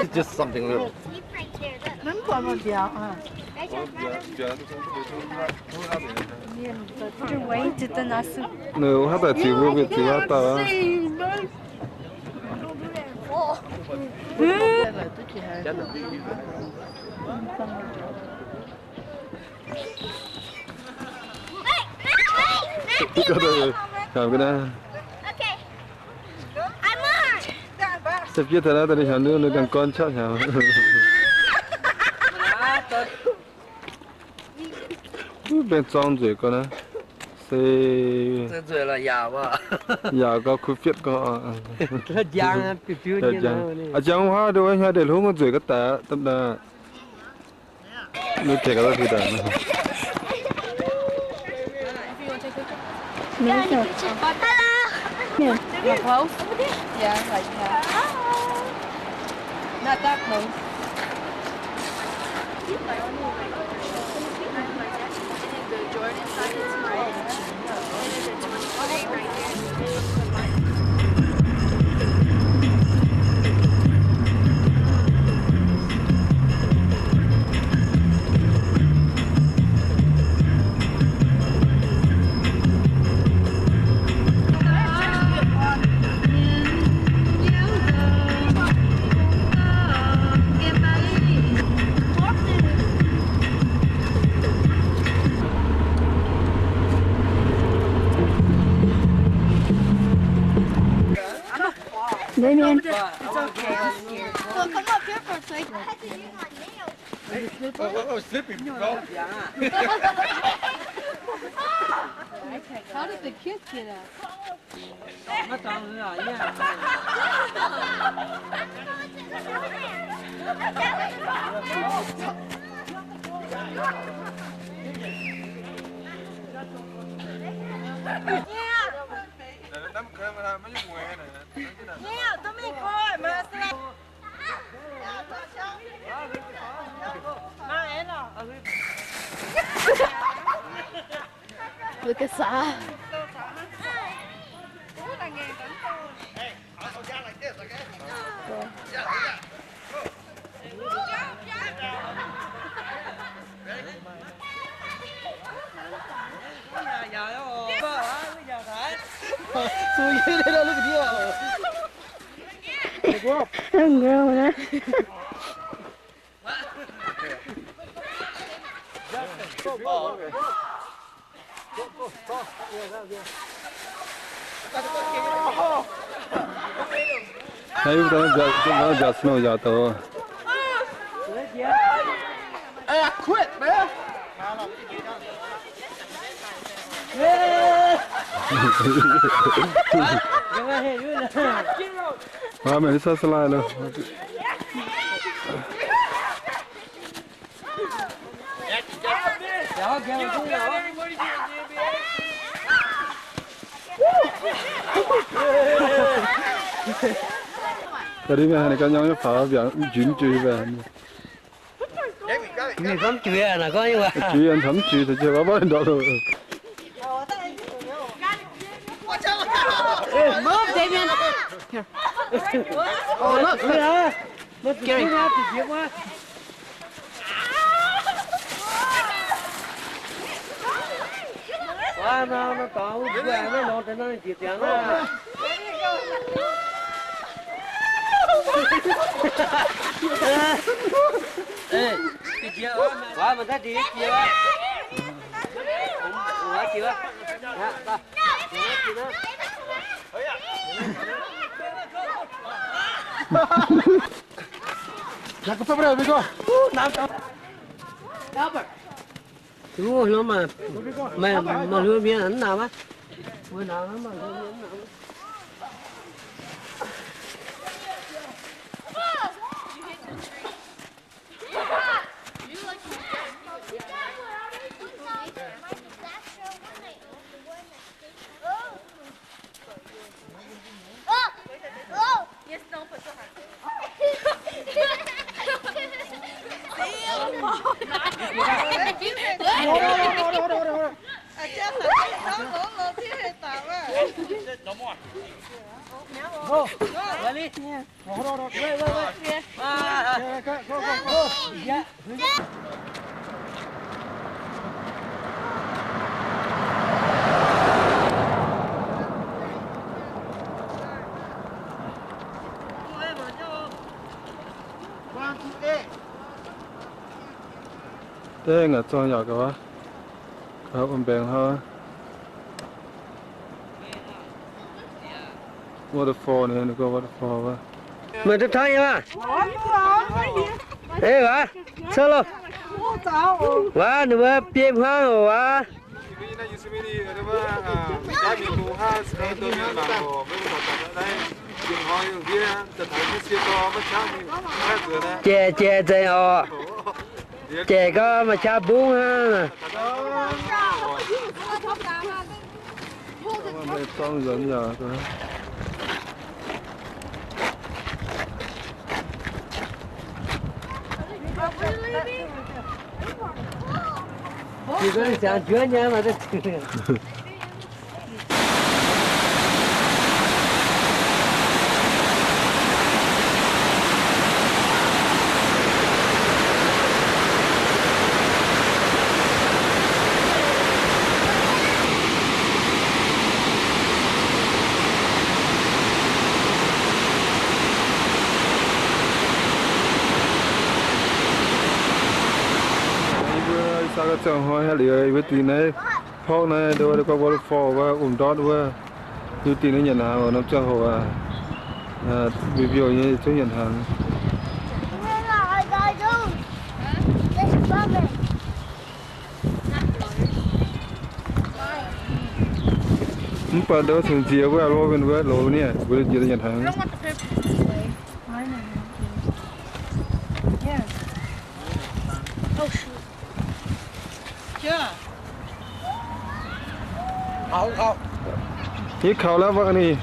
It's just something little. Nv haaix dauh ziux mbuo mienh ziux haaix dauh aqv. Se fiev taux naaiv daaih ninh heuc ninh dangh gorn qaqv hnyangx. Mbenc zorng nzueic gorx naaiv. Se yaauc gau, kuv fietv gau. Aa, jangx wuov nduov hnyangx deix hluv nzueic ga'daaih daaih. Nuv tengx ga'daaih. Hello. Close? Yeah, like that. Not that close. Damien. It's okay, I'm scared. So come up here for a second. Oh, oh, oh, slipping, bro. How did the kids get out? Look at Sa. Haaix wuov deix nziaauc snow yaac douc. Quit, man. Waac, meih sai slide loh. Ga'ndiev mienh haaix nyungc ganh nyau nyei faaux mbiaauc njunc jiex mbaeqc. Mingh famv juiz aqv, naaic gorngv nyei waac. Juiz yaac famv juiz, taux jiex waac maiv ndortv loh. Move, Damien. Here. Oh, look. Gary. Deix ngac zorng yaac ga'waac, ga'waac mbaengx hnangv. Waterfall naaiv, ninh gorngv waterfall wuov. Meih duqv taaih nyei maah? Ei waac, cuotv loh. Waac, ninh mbuo biei hmuangv oc waac. Jaic, jaic nzengc oc. Jaic gorngv maaih qaqv mbungv hnangv. Yie mbuo ih zanc ga'ziangh hnoi haaix liuz, yie mbuo dingc naaiv park naaiv, ndau wuov gorngv waterfall wuov, wuom ndortv wuov. Yie mbuo dingc naaiv nyanc hnaangx oc, norm ziangh hoc aac, mbiouh mbiouh nyei, zungv nyanc hnaangx. Mv baac ndau cingx nziex wuov, loz mienh wuov, loz mienh wuov, nziex nyanc hnaangx. Hiuv kaux laav mangc ninh,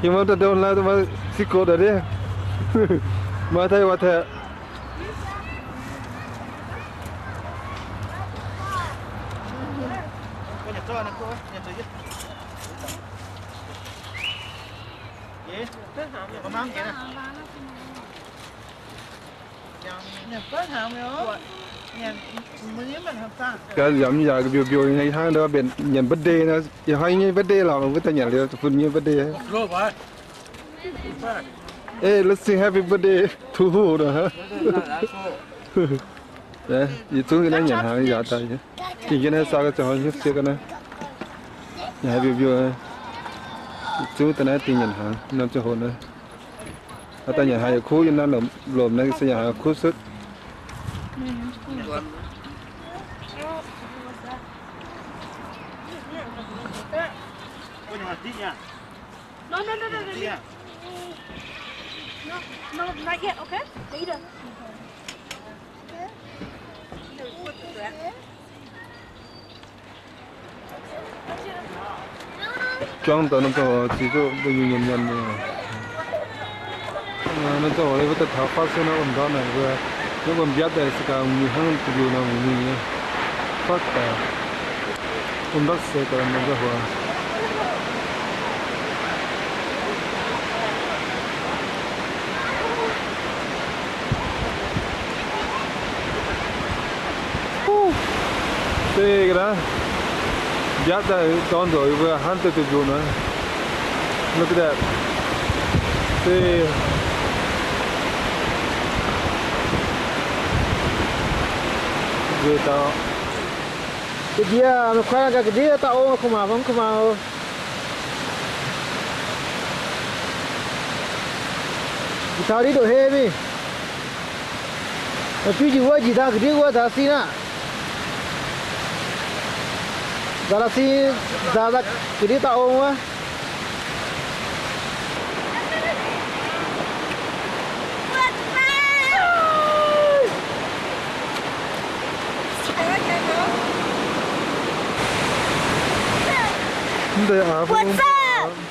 hiuv maiv daaih ndon laav, maiv ziqv gox daaih ndiev. Maiv daaih waac taeqv. Gaax yamv yaac mbiouh mbiouh nyei hnangv, mbenc nyanc birthday nor, yie hnoi nyei birthday lorqc, mbuo daaih nyanc liuz fun nyei birthday. Ei, let's sing happy birthday to who nor. Yietc zungv yie naaiv nyanc hnaangx yaac daaih. Dingh jienv naaiv saau ga'ziangh hnoi hiuv siec ga'naaiv. Nyanc haaix mbiouh mbiouh, yietc zungv daaih naaiv dingh nyanc hnaangx norm ziangh hoc naaiv. Aav daaih nyanc hnaangx yaac kuv, yie naaiv lomc naaiv se nyanc hnaangx kuv sutv. No, no, no, no, no, no. No, no, not yet, okay? Later. Juangv daaih norm ziangh hoc ziqc zuqc mbuo nyei nyanc nyanc. Norm ziangh hoc wuov daaih taux faatv se naaiv wuom ndortv naaic, wuov wuom mbiatv daaih se ganh mingh hnangv duqv liuz nor mingh nyei. Faatv daaih wuom ndortv se daaih norm ziangh hoc. Deix ga'naaiv mbiatv daaih dorn nzoc yie mbuo hnangv deix zuqc nzunc nor. Look at that. Deix nzueic dauh. Ga'ndiev meih kuaaiv ga'ndiev dauh ong kuv maah, mv kuv maah. Njiec taux ndiev ndoqc hei mingh. Meih biux njiec wuov njiec dangh ga'ndiev wuov nzaaux sin aqv. Nzaaux sin, nzaaux ga'ndiev dauh ong wuov. Mv deix aav bung, mv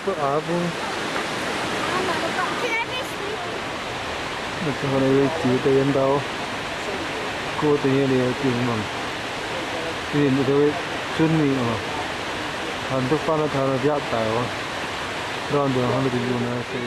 baac aav bung. Ziux deix yiem ndau, go deix nyei liuz dingc mangc. Ninh zunv mingh oc. Taux duqv fatv naaiv taux nor nziaapv daic oc. Ndorm nzunc hnangv mbuo deix yungh naaiv se